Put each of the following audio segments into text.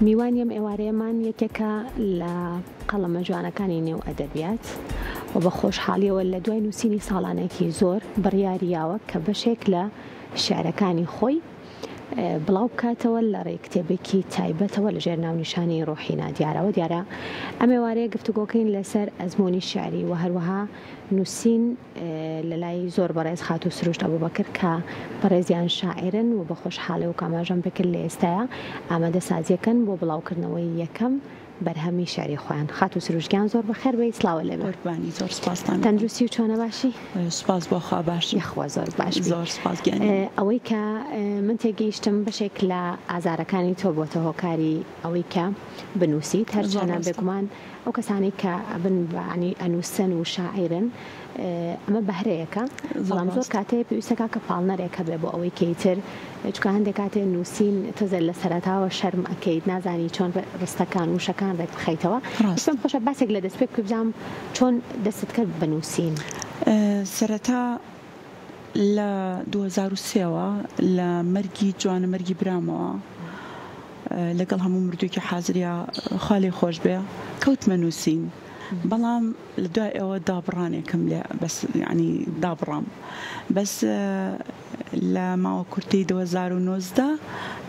میوانی ئەم ئێوارەیەمان یەکێکە لە قەڵەمە جوانەکانی نێو ئەدەبیات و بە خۆشحاڵیەوە لە دوای نووسینی ساڵانێکی زۆر بڕیاری یاوە کە بەشێک لە شیعرەکانی خۆی بڵاو بکاتەوە لە ڕێی کتێبێکی تایبەتەوە لە ژێر ناونیشانی ڕۆحی نادیارەوە. دیارە ئەم ئێوارەیە گفتوگۆکەین لەسەر ئەزموونی شیعری و هەروەها نووسین لە لای زۆر بەڕێز خاتوو سروشت ئەبوبەکر کە بەڕێزیان شاعیرن و بە خۆشحاڵی وەک ئاماژەم پێکرد لە ئێستایا ئامادەسازیەکەن بۆ بڵاوکردنەوەی یەکەم بەرهەمی شیعری خۆیان. خاتوو سروشت گیان زۆر بەخێر بێی سڵاوت لێ بێ. قوربانی زۆر سوپاستان دەکەم. تەندروستی و چۆنە باشی؟ سوپاس بۆ خوا باشم. یەخوا زۆر باش بی. زۆر سوپاس گیانی من. ئەوەی کە من تێگەیشتم بەشێک لە ئازارەکانی تۆ بۆتە هۆکاری ئەوەی کە بنووسیت زۆر هەرچەنە ڕاستە. بێگومان ئەو کەسانەی کە ئەبن بە یانی ئەنووسن و شاعیرن ئەمە بەهرەیەکە زۆر بەڵام زۆر ڕاستە. کاتێ پێویستەکا کە پاڵنەرێک هەبێ بۆ ئەوەی کە ئیتر چونکە هەندێک کاتێ نووسین تۆزێ لە سەرەتاوە شەرم ئەکەیت نازانی چۆن ڕستەکان وشەکان ڕێک بخەیتەوە ڕاستە. پێم خۆشە باسێک لە دەستپێک بکەی بزانم چۆن دەستت کرد بە نووسین؟ سەرەتا لە 2003 وە لە مەرگی جوانە مەرگی برامەوە لەگەڵ هەموو مردوویەکی حازریا خوا لێی خۆش بێ کەوتمە نووسین بەڵام لە دوای ئەوە دابڕانێکم لێ بەس یانی دابڕام بەس لە ماوە کورتەی 2019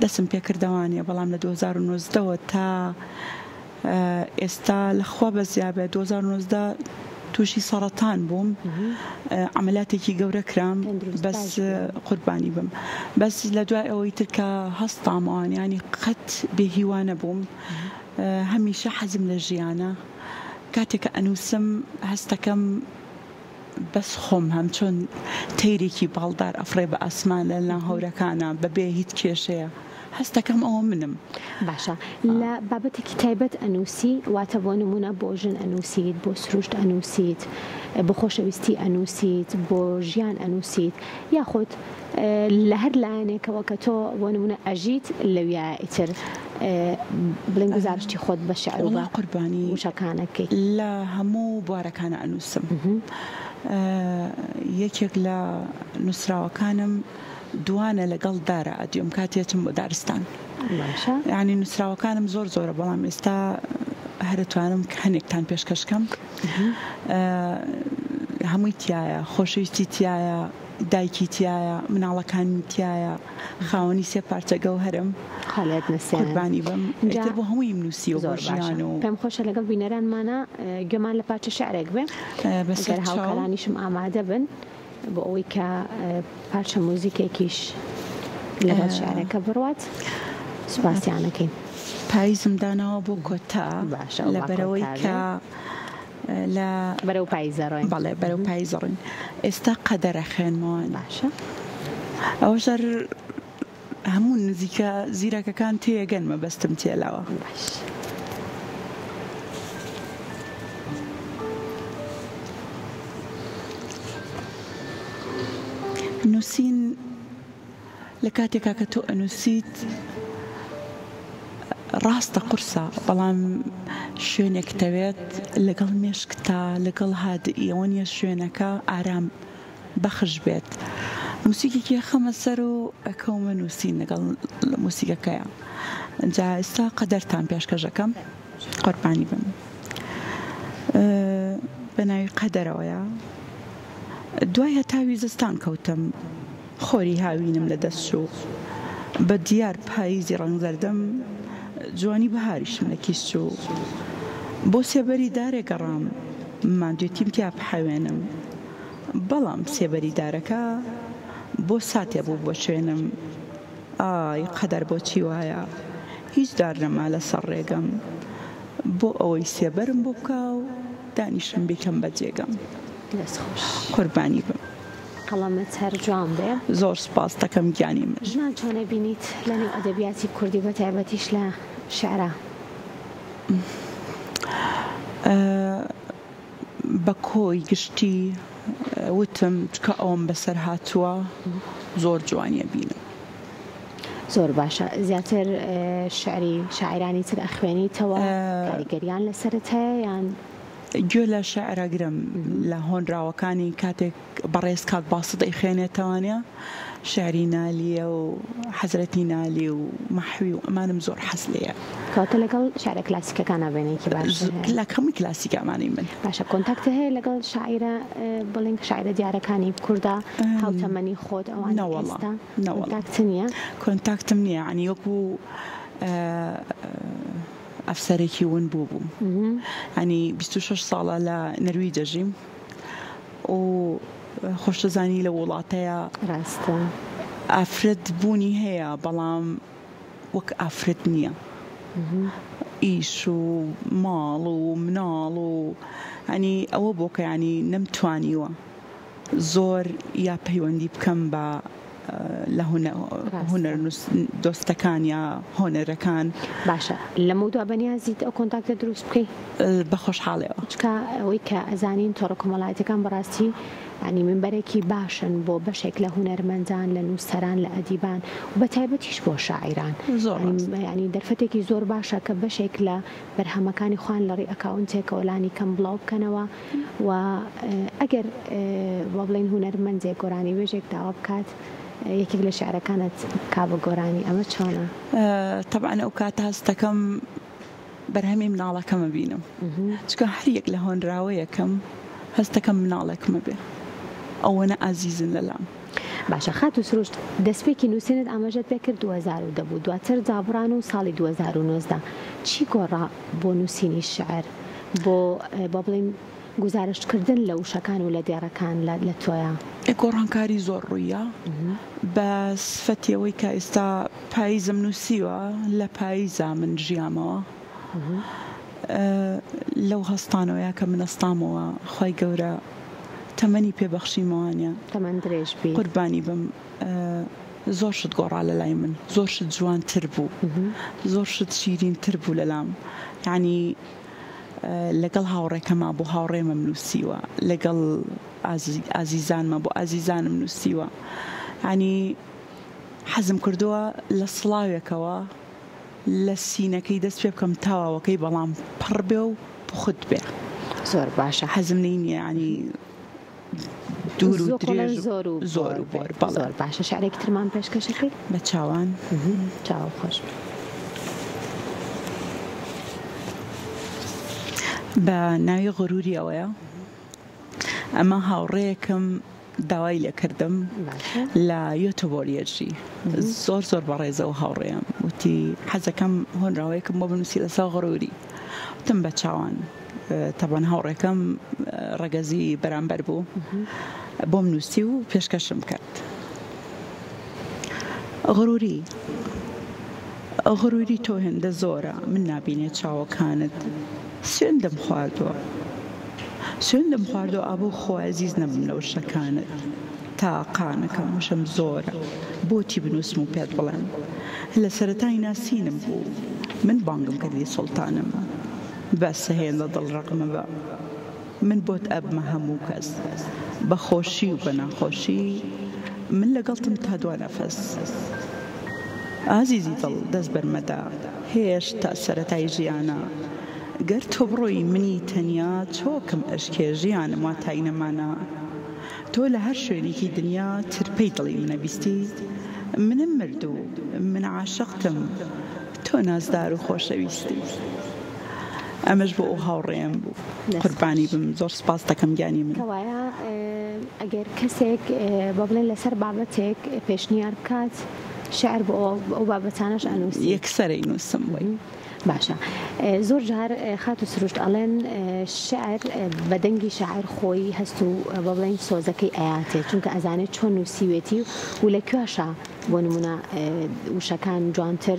دەسم پێکردەوانە بەڵام لە 2019ەوە تا ئێستا لە خوا بەزیابێ 2019 تووشی سەڕەتان بووم عەمەلیاتێکی گەورە کرام بەس قوربانی بم بەس لە دوای ئەوەی تر کە هەستامەوە یانی قەت بێ هیوا نەبووم هەمیشە حەزم لە ژیانە کاتێک کە ئەنووسم هەستەکەم بەس خۆم هەم چۆن تەیرێکی باڵدار ئەفڕێ بە ئاسمان لە ناو هەورەکانا بەبێ هیچ کێشەیە هەست دەکەم ئەوە منم. باشە لە بابەتێکی تایبەت ئەنووسی واتە بۆ نموونە بۆ ژن ئەنووسیت بۆ سروشت ئەنووسیت بۆ خۆشەویستی ئەنووسیت بۆ ژیان ئەنووسیت یاخود لە هەر لایەنێکەوە کە تۆ بۆ نموونە ئەژیت لەویایە ئیتر بڵێن گوزارشتی خۆت بە شعر و وەڵا بە قوربانی وشەکان ئەکەی؟ لە هەموو بوارەکانا ئەنووسم یەکێک لە نووسراوەکانم دوانە لەگەڵ دارا ئەدیۆم کاتێ ئەچم بۆ دارستان باشە. یانی نووسراوەکانم زۆر زۆرە بەڵام ئێستا هەر ئەتوانم هەنێکتان پێشکەش کەم هەمووی تیایە خۆشەویستی تیایە دایکی تیایە مناڵەکانمی تیایە خاوەنی سێ پارچە گەوهەرم خالێت نەسێنن قوربانی بم ئینجا ئیتر بۆ هەموویم نووسیوە بۆ زۆر باشە ژیان و پێم خۆشە لەگەڵ بینەرانمانا گوێمان لە پارچە شعرێک بێ بەسەر ئەگەر چاو. هاوکارانیشم ئامادە بن بۆ ئەوەی کە پارچە موزیکێکیش لەگەڵ شعرەکە بڕوات سوپاسیان ئەکەین. پایزم داناوە بۆ کۆتا باشە ئەو با لەبەرئەوەی کۆتا کە بێ. لە بەرەو پایز ئەڕۆین. بەڵێ بەرەو پایز ئەڕۆین ئێستا قەدەر ئەخوێنمەوە. باشە. ئەوەش هەر هەموو نزیکە زیرەکەکان تێگەن مەبەستم چیە لەوە. باش. نووسین لە کاتێکا کە تۆ ئەنووسیت ڕاستە قورسە بەڵام شوێنێک تەوێت لەگەڵ مێشکتا لەگەڵ هادئیەوە نیە شوێنەکە ئارام بەخش بێت موسیکێکی ئەخەمە سەر و ئەکەومە نووسین لەگەڵ موسیکەکەیا جا ئێستا قەدەرتان پێشکەش ئەکەم قوربانی بم بە ناوی قەدەرەوەیە دوای هەتاوی زستان کەوتم خۆری هاوینم لە دەست چوو بە دیار پاییزی ڕەنگ زەردم جوانی بەهاریشم لە کیس چوو بۆ سێبەری دارێ گەڕام ماندوێتیم تیا بحەوێنم بەڵام سێبەری دارەکە بۆ ساتێ بوو بە شوێنم ئای قەدەر بۆچی وایە هیچ دار نەما لەسەر ڕێگەم بۆ ئەوەی سێبەرم بۆ بکا و دانیشم بیکەم بە جێگەم. دەست خۆش. قوربانی بم. قەڵەمت هەر جوان بێ. زۆر سوپاست دەکەم گیانی من. ژنان چۆن ئەبینیت لە نێو ئەدەبیاتی کوردی بە تایبەتیش لە شیعرا؟ بە کۆی گشتی وتم چکە ئەوەم بەسەر هاتووە زۆر جوانی ئەبینم. زۆر باشە زیاتر شعری شاعیرانی تر ئەخوێنیتەوە کاریگەریان لەسەرت هەیە یان؟ گوێ لە شعر ئەگرم لە هۆنراوەکانی کاتێک بەڕێز کاک باسط ئەیخوێنێتەوانە شعری نالیە و حەزرەتی نالی و مەحوی و ئەمانم زۆر حەز لێیە. کەواتە لەگەڵ شعرە کلاسیکەکانا وێنەیەکی باشت هەیە؟ لە هەمووی کلاسیکە ئەمانەی من. باشە کۆنتاکتت هەیە لەگەڵ شاعیرە بڵێین شاعیرە دیارەکانی کوردا هاوتەمەنی خۆت ئەوانەی نەوەڵا ئێستا نەوەڵا کۆنتاکت نییە؟ کۆنتاکتم نییە یانی وەکوو ئەفسەرێکی ون بوو بووم ینی 26 ساڵە لە نەرویج دەژیم و خۆشتەزانی لە وڵاتەیە ڕاستە ئافرەت بوونی هەیە بەڵام وەک ئافرەت نییە ئیش و ماڵ و مناڵ و ینی ئەوە بۆ کە ینی نەمتوانیوە زۆر یا پەیوەندی بکەم بە لە هونەر دۆستەکان یا هۆنەرەکان. باشە لەمەودوا بەنیازیت ئەو کۆنتاکتە دروست بکەی؟ بە خۆشحاڵیەوە. چونکە ئەوەی کە ئەزانین تۆڕە کۆمەڵایەتیەکان بەڕاستی یانی مینبەرێکی باشن بۆ بەشێک لە هونەرمەندان لە نووسەران لە ئەدیبان و بە تایبەتیش بۆ شاعیران زۆر ڕاستە. یانی دەرفەتێکی زۆر باشە کە بەشێک لە بەرهەمەکانی خۆیان لە ڕێی ئەکاونتێکەوە لانی کەم بڵاو بکەنەوە و ئەگەر وا بڵێین هونەرمەندێک گۆرانیبێژێک داوا بکات یەکێک لە شیعرەکانت بکا بە گۆرانی ئەمە چۆنە؟ تەبعەن ئەو کاتە هەست دەکەم بەرهەمی مناڵەکەم ئەبینم چونکە هەر یەک لە هۆنراوەیەکم هەست دەکەم مناڵێکم ئەبێ ئەوەنە ئازیزن لەلام. باشە خاتوو سروشت دەستپێکی نووسینت ئاماژەت پێ کرد 2010 بوو دواتر دابڕان و ساڵی 2019 چی گۆڕا بۆ نووسینی شیعر بۆ با بڵێین گوزارشت کردن لە وشەکان و لە دێڕەکان لە تۆیا؟ گۆڕانکاری زۆر ڕووییا بە سفەتی ئەوەی کە ئێستا پاییزم نووسیوە لە پاییزا من ژیامەوە لەو هەستانەوەیا کە من هەستامەوە خوای گەورە تەمەنی پێ بەخشیمەوانە تەمەن درێژ بی. قوربانی بم زۆر شت گۆڕا لە لای من زۆر شت جوانتر بوو زۆر شت شیرینتر بوو لەلام یعنی لەگەڵ هاوڕێکەما بۆ هاوڕێمم نووسیوە لەگەڵ ئازیزانمە بۆ ئازیزانم نووسیوە ینی حەزم کردووە لە سڵاوێکەوە لە سینەکەی دەست پێ بکەم تاواوەکەی بەڵام پڕ بێ و پوخت بێ زۆر باشە حەزم لێی نییە ینی دوور و درێژ زۆر و زۆر و بۆر بەڵێ. زۆر باشە شعرێکی ترمان پێشکەش ئەکەی؟ بە چاوان. چاو خۆش بێ. بە ناوی غروری ئەوەیە ئەمە هاوڕێیەکم داوای لێکردم لە یۆتۆبۆریەژی زۆر زۆر بەڕێزەوە هاوڕێم وتی حەزەکەم هۆنراوەیەکم بۆ بنووسی لەسەر غروری وتم بە چاوان تەبعەن هاوڕێکەم ڕەگەزی بەرامبەر بوو بۆم نووسی و پێشکەشم کرد. غروری غروری تۆ هێندە زۆرە من نابینێ چاوەکانت سوێندم خواردووە سوێندم خواردووە ئابۆ خۆ ئەزیز نەبم لە وشەکانت تاقانەکەم وشەم زۆرە بۆچی بنووسم و پێت بڵێم لە سەرەتای ناسینم بوو من بانگم کردی سوڵتانم بەسە هێندە دڵ ڕەق مەبە من بۆت ئەبمە هەموو کەس بە خۆشی و بە ناخۆشی من لەگەڵتم تا دوا نەفەس ئازیزی دڵ دەست بەرمەدە هێشتا سەرەتای ژیانە گەر تۆ بڕۆی منی تەنیا چۆکم ئەشکێ ژیانم واتای نەمانە تۆ لە هەر شوێنێکی دنیا ترپەی دڵی منە بیستی منم مردوو من عاشقتم تۆ نازدار و خۆشەویستی ئەمەش بۆ ئەو هاوڕێیەم بوو قوربانی بم زۆر سپاس دەکەم گیانی من. کەوایە ئەگەر کەسێک با بڵێن لەسەر بابەتێک پێشنیار بکات شعر بۆ ئەو بابەتانەش ئەنووسی؟ یەکسەر ئەینووسم بۆی. باشە زۆر جار خاتوو سروشت ئەڵێن شعر بە دەنگی شاعر خۆی هەست و با بڵێین سۆزەکەی ئەیاتێ چونکە ئەزانێت چۆن نووسیوێتی و لە کوێشا بۆ نموونە وشەکان جوانتر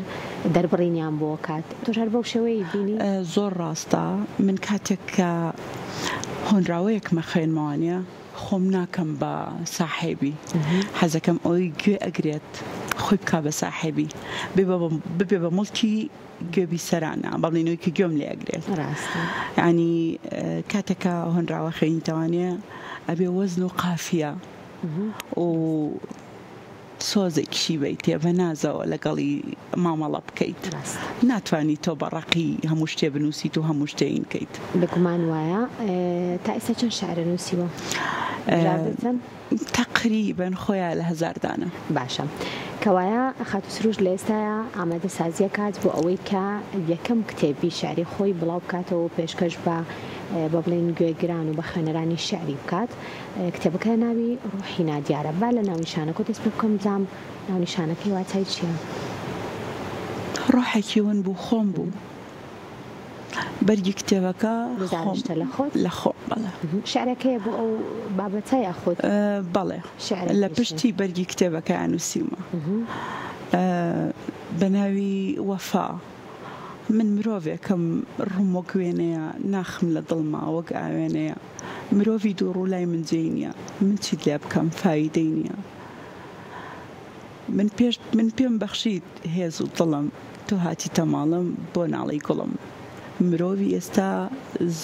دەربڕینیان بۆ کات تۆش هەر بەو شێوەیەی بینی؟ زۆر ڕاستە من کاتێک کە هۆنراوەیەکمە خوێنمەوانە خۆم ناکەم بە ساحێبی حەزەکەم ئەوەی گوێ ئەگرێت خۆی بکا بە ساحێبی ببێ بە موڵکی گوێ بیسەرانە بەڵێن ئەوەی کە گوێم لێ ئەگرێت ڕاستە یانی کاتێک کە هۆنراوە خوێنیتەوانێ ئەبێ وەزن و قافیە و. سۆزێکیشی بەیتێ بە نازەوە لەگەڵی مامەڵە بکەیت. ڕاستە. ناتوانی تۆ بە ڕەقی هەموو شتێ بنووسیت و هەموو شتێ ین کەیت. بێگومان وایە. تا ئێستا چەند شعرت نووسیوە؟ بژاردەی چەند؟ تەقریبەن خۆیا لە هەزار دانە. باشە. کەوایە خاتوو سروش لە ئێستایا ئامادەسازی ئەکات بۆ ئەوەی کە یەکەم کتێبی شعری خۆی بڵاو بکاتەوە و پێشکەش بە بە بڵێین گوێگران و بە خوێنەرانی شعری بکات. کتێبەکە ناوی ڕۆحی نادیارە. با لە ناونیشانەکەوە دەست پێ بکەم بزانم ناونیشانەکەی واتای چییە؟ ڕۆحێکی ون بوو خۆم بوو. بەرگی کتێبەکە خۆم گوزارشتە لە خۆت؟ لە خۆم بەڵێ. شعرەکەیە بۆ ئەو بابەتە یاخود بەڵێ لە شعرەکەیشی؟ پشتی بەرگی کتێبەکەیا نووسیومە بە ناوی وەفا. من مرۆڤێکم ڕووم وەک وێنەیە ناخم لە دڵما وەک ئاوێنەیە. مرۆڤی دووڕوو لای من جێی نیە من چیت لێ بکەم فایدەی نیە من پێش من پێم بەخشیت هێز و دڵم تۆ هاتیتە ماڵم بۆ ناڵەی گوڵم مرۆڤی ئێستا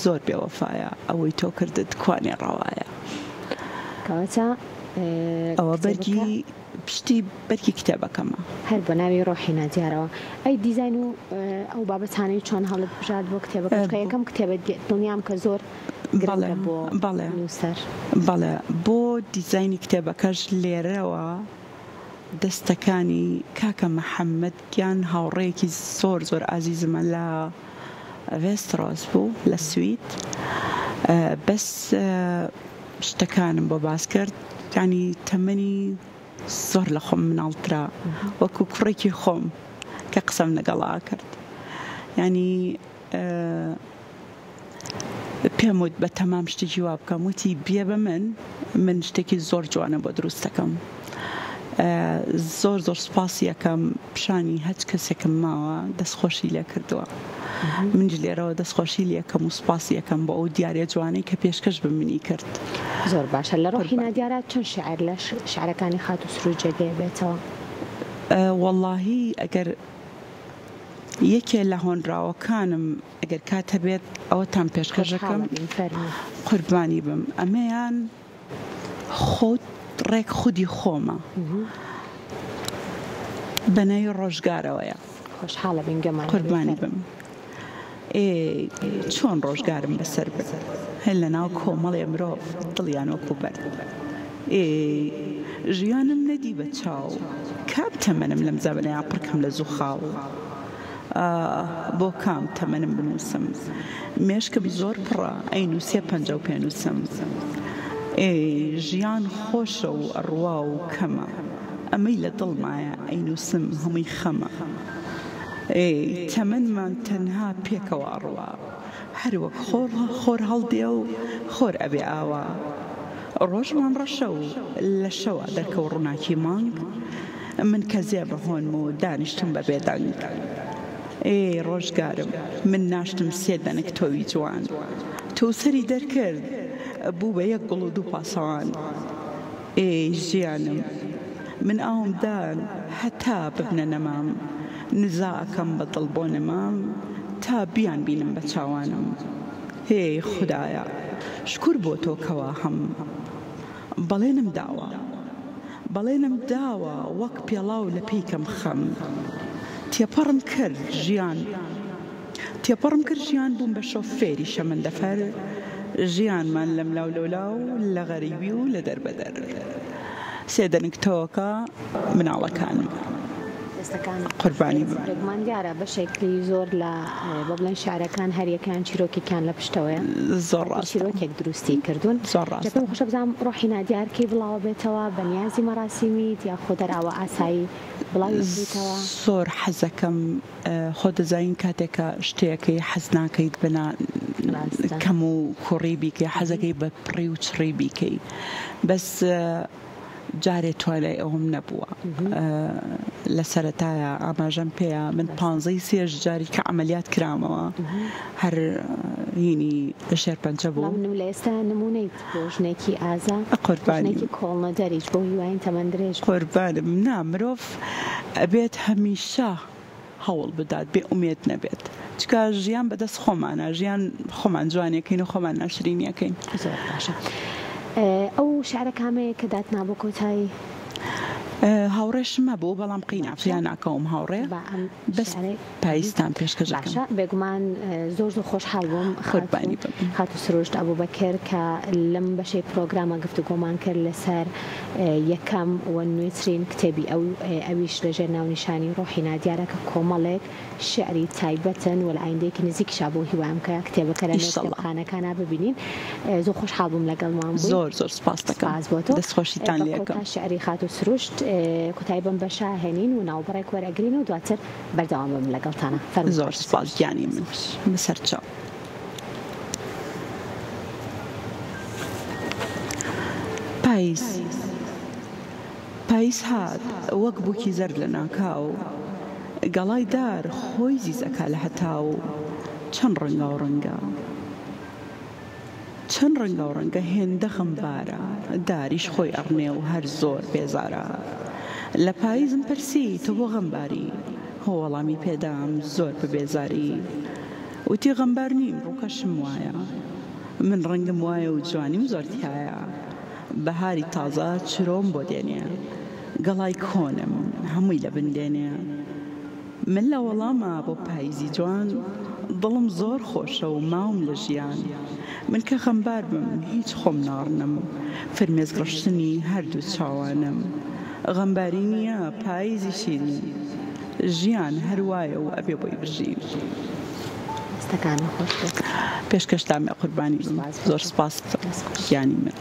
زۆر بێ وەفایە ئەوەی تۆ کردت کوانێ ڕەوایە. کەواتە ئەوە کتێبەکە. بەرگی پشتی بەرگی کتێبەکەمە. هەر بە ناوی ڕۆحی نادیارەوە. ئەی دیزاین و ئەو بابەتانەی چۆن هەڵت بژارد بۆ کتێبەکە؟ چونکە یەکەم کتێبە دڵنیام کە زۆر گرنگە بۆ نووسەر. بەڵێ بۆ دیزاینی کتێبەکەش لێرەوە دەستەکانی کاکە محەممەد گیان هاوڕێیەکی زۆر زۆر ئازیزمە لە ڤێسترۆس بوو لە سوید بەس شتەکانم بۆ باس کرد یانی تەمەنی زۆر لە خۆم مناڵترە وەکو کوڕێکی خۆم کە قسەم لەگەڵا کرد ینی پێم وت بە تەمام شتێکی وا بکەم وتی بیە بە من من شتێکی زۆر جوانە بۆ دروست دەکەم زۆر زۆر سوپاسی ئەکەم پیشانی هەچ کەسێکم ماوە دەستخۆشی لێ کردووە منیش لێرەوە دەستخۆشی لێکەم و سوپاسی ئەکەم بۆ ئەو دیاریە جوانەی کە پێشکەش بە منی کرد. زۆر باشە لە ڕۆحی نادیارا چەند شیعر لە شیعرەکانی خاتوو سروش جێگەی ئەبێتەوە؟ وەڵاهی ئەگەر یەکێ لە هۆنراوەکانم ئەگەر کات هەبێت ئەوەتان پێشکەش ئەکەم قوربانی بم ئەمەیان خۆت ڕێک خودی خۆمە بە ناوی ڕۆژگارەوەیە خۆشحاڵە بین گەمان قوربانی بم ئێ چۆن ڕۆژگارم بەسەر برد هەر لەناو کۆمەڵێ مرۆڤ دڵیان وەکو بەرد ئێ ژیانم نەدی بە چاو کام تەمەنم لەم زەمەنەیا پڕکەم لە زووخاو ئاه بۆ کام تەمەنم بنووسم مێشکم زۆر پڕە ئەینووسێ پەنجە و پێنووسم ئێ ژیان خۆشە و ئەڕوا و کەمە ئەمەی لە دڵمایە ئەینووسم هەمووی خەمە ئێ تەمەنمان تەنها پێکەوە ئەڕوا هەر وەک خۆر خۆر هەڵدێ و خۆر ئەبێ ئاوا ڕۆژمان ڕەشە و لە شەوا دەرکەو ڕووناکی مانگ من کەزێ بە هۆنم و دانیشتم بە بێدەنگ ئێ ڕۆژگارم من ناشتم سێ دەنک تۆوی جوان تۆ سەری دەرکرد بوو بە یەک گوڵ و دوو پاسەوان ئێ ژیانم من ئاوم دان هەتا ببنە نەمام نزا ئەکەم بە دڵ بۆ نەمام تا بیان بینم بە چاوانم هێی خودایە شکور بۆ تۆ کەوا هەم بەڵێنم داوە بەڵێنم داوە وەک پێڵاو لە پێی کەم خەم تێپەڕم کرد ژیان تێپەڕم کرد ژیان بووم بە شۆفێری شەمەندەفەر ژیانمان لەملاو لەولاو لە غەریبی و لە دەربەدەر سێ دەنک تۆکە مناڵەکانم قوربانی بم. بێگومان دیارە بەشێکی زۆر لە بۆ بڵێن شعرەکان هەریەکەیان چیرۆکێکیان لە پشتەوەیە زۆر ڕاستە چیرۆکێک دروستی کردوون زۆر ڕاستە جا پێم خۆشە بزانم ڕۆحی نادیار کەی بڵاوە بێتەوە بە نیازی مەراسیمیت یاخود هەر ئاوا ئاسایی بڵاوی بکەیتەوە؟ زۆر حەزەکەم خۆ دەزانین کاتێک کە شتێکەی حەز ناکەیت بە نا کەم و کوڕی بیکەی حەزەکەی بە پڕی و چڕی بیکەی بەس جارێ توانای ئەوەم نەبووە لە سەرەتایە ئاماژەم پێیە من پانزەی سێش جاری کە عملیات کرامەوە هەر هینی شێرپەنجە بوو. منم لە ئێستا نمونەیت بۆ ژنێکی ئازا قوربانی ژنێکی کۆڵنەدەریش بۆ هیواین تەمەن درێژ بیت. قوربانم نا مرۆڤ ئەبێت هەمیشە هەوڵ بدات بێ ئومێد نەبێت چونکە ژیان بەدەست خۆمانە ژیان خۆمان جوانیەکەین و خۆمان ناشرینیەکەین. زۆر باشە ئەو شعرە کامەیە کە داتنا بۆ کۆتایی؟ هاوڕێشم هەبوو بەڵام قەینا باشە فریا ناکەوم هاوڕێ با ئەم بەس شیعرەی پاییزتان پێشکەش ئەکەم. باشە بێگومان زۆر زۆر خۆشحاڵ بووم خاتوو قوربانی بم. خاتوو سروشت ئەبوبەکر کە لەم بەشەی پرۆگرامە گفتوگۆمان کرد لەسەر یەکەم و نوێترین کتێبی ئەو ئەویش لەژێر ناونیشانی ڕۆحی نادیارە کە کۆمەڵێک شیعری تایبەتن و لە ئایندەیەکی نزیکیشا بەو هیوایەم کە کتێبەکە لە نێو ئیشەڵا. کتێبخانەکانا ببینین زۆر خۆشحاڵ بووم لەگەڵمان بووی. زۆر زۆر سوپاست دەکەم سپاس بۆ تۆ. دەست خۆشیتان بە لێ ئەکەم. کۆتا شیعری خاتوو سروشت کۆتایی بەم بەشە هێنین و ناوبڕێک وەرئەگرین و دواتر بەردەوام بم لەگەڵتانا. فەرموو زۆر خاتوو سوپاس سروشت. گیانی دەست من خۆش. بەسەرچاو. پایز پایز هات وەک بووکی زەرد لە ناکاو گەڵای دار خۆی زیز ئەکا لە هەتاو چەند ڕەنگاو ڕەنگە چەند ڕەنگاو ڕەنگە هێندە غەمبارە داریش خۆی ئەڕنێ و هەر زۆر بێزارە لە پایزم پرسی تۆ بۆ غەمباری هۆ وەڵامی پێدام زۆر بە بێزاری وتی غەمبار نیم ڕووکەشم وایە من ڕەنگم وایە و جوانیم زۆر تیایە بەهاری تازە چرۆم بۆ دێنێ گەڵای کۆنم هەمووی لە بن دێنێ من لە وەڵاما بۆ پایزی جوان دڵم زۆر خۆشە و ماوم لە ژیان من کە خەمبار بم هیچ خۆم ناڕنم فرمێسک ڕشتنی هەردوو چاوانم غەمباری نییە پایزی شیرین ژیان هەر وایە و ئەبێ بۆی بژین. دەستەکانت خۆش بێت. پێشکەشتان بێ قوربانی بم سپاس بۆ زۆر تۆ. سپاس دەست خۆش. گیانی من.